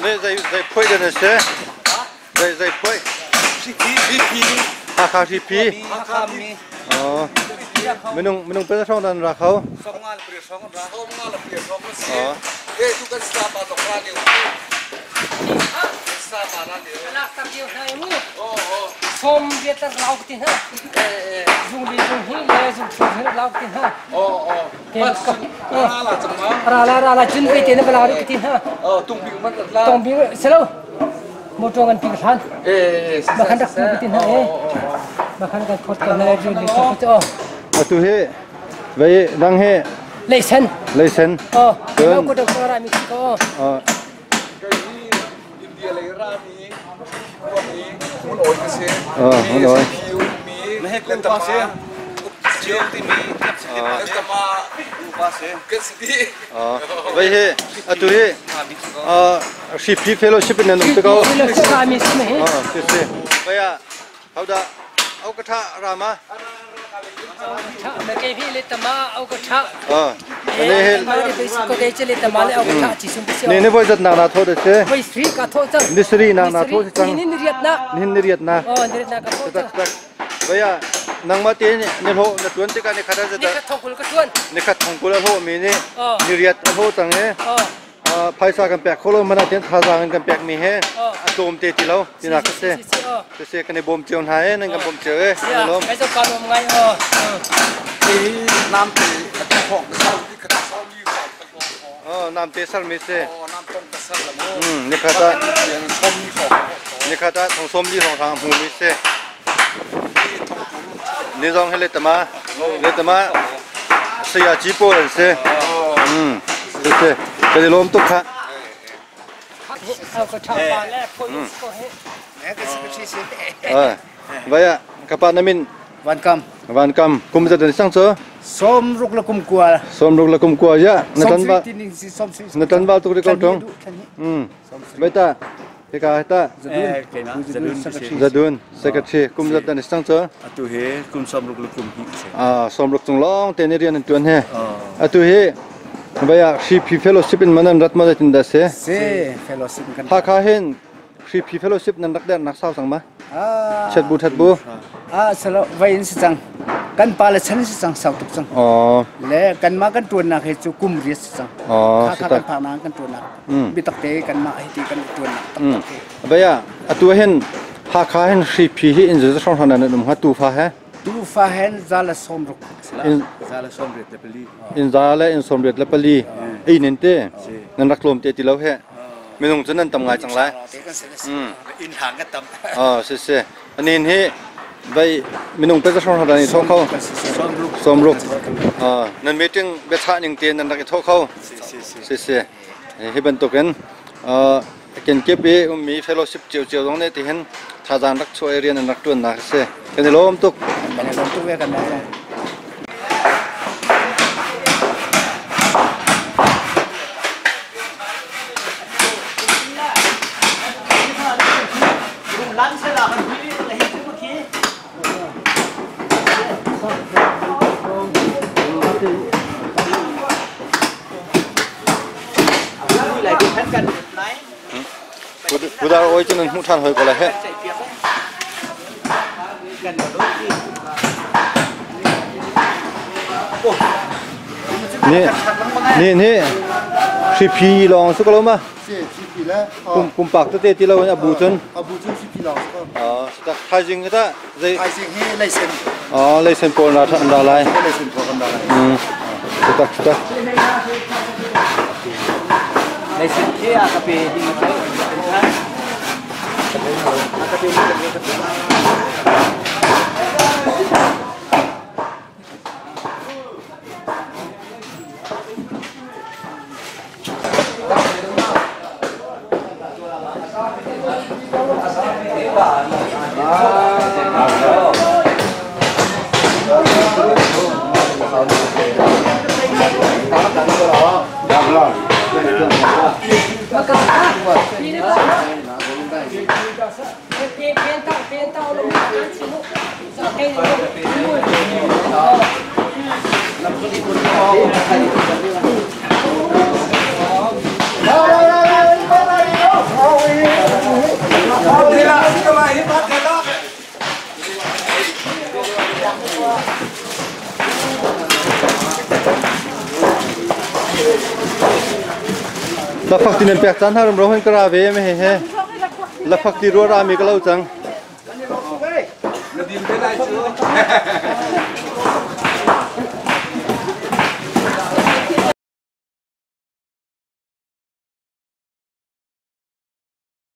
Ne zei zei phuai dan a si? Zei zei phuai? Hripi. Hakha hripi. Hakha mi. Oh. Minung minung pe hrawng dan ra kho. Somngal pri hrawng ra. Somngal pri hrawng si. Oh. E tu kan sa pa zong ra leo. Sa pa ra leo. Alak tak diu hna mu. Oh oh. Som biat tar lau ti hna. Zung li zung hi le zung thu hi lau ti hna. Oh oh. Ra la chang ma. Ra la ra la chun pe te na bala ri ti hna. Oh tung bing man la. Tong bing selo. Motor ngan ping hlan. Eh Makhan rak pu ti hna eh. Makhan kan phot ko na ju li ko cho. Atu hi vei dang hi Leisen. Leisen. Oh. Lo ko dok ra mi ko. Oh. Kai hi India lei ra mi mi mun oi ka se. Oh, mun oi. Mi le ta pa. Chiu ti mi le ta pa pa se. Kan si ti. Oh. Vei hi atu hi hripi fellowship in nan um te ko. Fellowship ra mi si me. Oh, si si. Vei ah hauda au ka tha rama. Na ke bi le tama au ka tha. Oh. Ne he ko ke che le tama le au ka tha chi sum si. Ne ne voi zat nak na tho de se. Voi sri ka tho chang. Ni sri nak na tho chang. Ni ni riat na. Ni ni riat na. Oh, ni riat na ka tho chang. Vaya nangma te ni ho na tuan te ka ni khata Ni khat thong kul ka tuan. Ni khat thong kul a ho mi ni. Ni riat a ho chang e. Oh. Phaisa kan pek kholo mana ten thazang kan pek mi he a tlawm te ti lo tina ka se se se kan i bawm cio hna e nan kan bawm cio e Ya, lom kai zo ka lom ngai oh. Nam te a ti phong ka sal ti khat sal mi Oh, nam te sal mi se. Oh, nam tong ka sal la mo. Ni khata som mi phong. Ni khata thong som li hong thang hmu mi se. Ni zong he le tama le tama saya chi po an se. Se se ka lom tuk kha. Au ka tha pa le phoi ko he. Eh, vaya kapa namin Van kam. Van kam kum zat an sang cho. Som ruk la kum kua. Som ruk la kum kua ya. Na tan ba. Na tan ba tuk ri ko tong. Beta Hika hita. Zadun secretary kum zat an sang cho. Atu he kum som ruk la kum hi se. Ah som ruk chung long te ni rian an tuan he. Atu he baya Hripi fellowship in manan rat ma tin da se. Se fellowship kan. Hakha hin Hripi fellowship nan rak der nak sau sang ma. Chat bu that bu. Ah salo vai in si cang. Kan pa le chan si cang sau tuk cang. Oh. Le kan ma kan tuan nak he chu kum riat si cang. Oh, Kha kha kan phak na kan tuan nak. Bi tak te kan ma hi ti kan tuan nak tak tak te. Baya atu hin Hakha hin Hripi hi in zu song thana nan um ha tu fa he. Tu fa hen za la som ruk. In za la som riat le pali. In za le in som riat le pali. Ei nen te. Nan rak tlawm te ti lo he. Minung cu nan tam ngai cang lai. In hang ka tam. Ah si si. Anin hi vai minung pe za hrawng hra ni tho kho. Som ruk. Ah nan meeting biachah ning te nan rak i tho kho. Si si. Hi bantukin ken kip i ummi fellowship cio cio zong nih tihin thazang rak chuah i rian an rak ṭuan nak a si. Kan i lawm tuk. Kan i lawm tuk ve kan Budar oi cu nan hmuh ṭhan hoi ko lai heh. Ni ni ni hripi lawng su ko lo ma? Hripi le pumpak tete ti lo in abu cun. Abu cun hripi lawng su ko. Ah, tak thaizing ta zei thaizing hi leisen. Ah, leisen pawl na than da lai. Leisen pawl kan da lai. Tak tak. Leisen khi a ka pe ding a ka pe ka pe. Lafak ti nan pek caan hna rumro hun ka ra ve me he he. Lafak ti rua ra mi ka lo cang. Na dim te lai cu.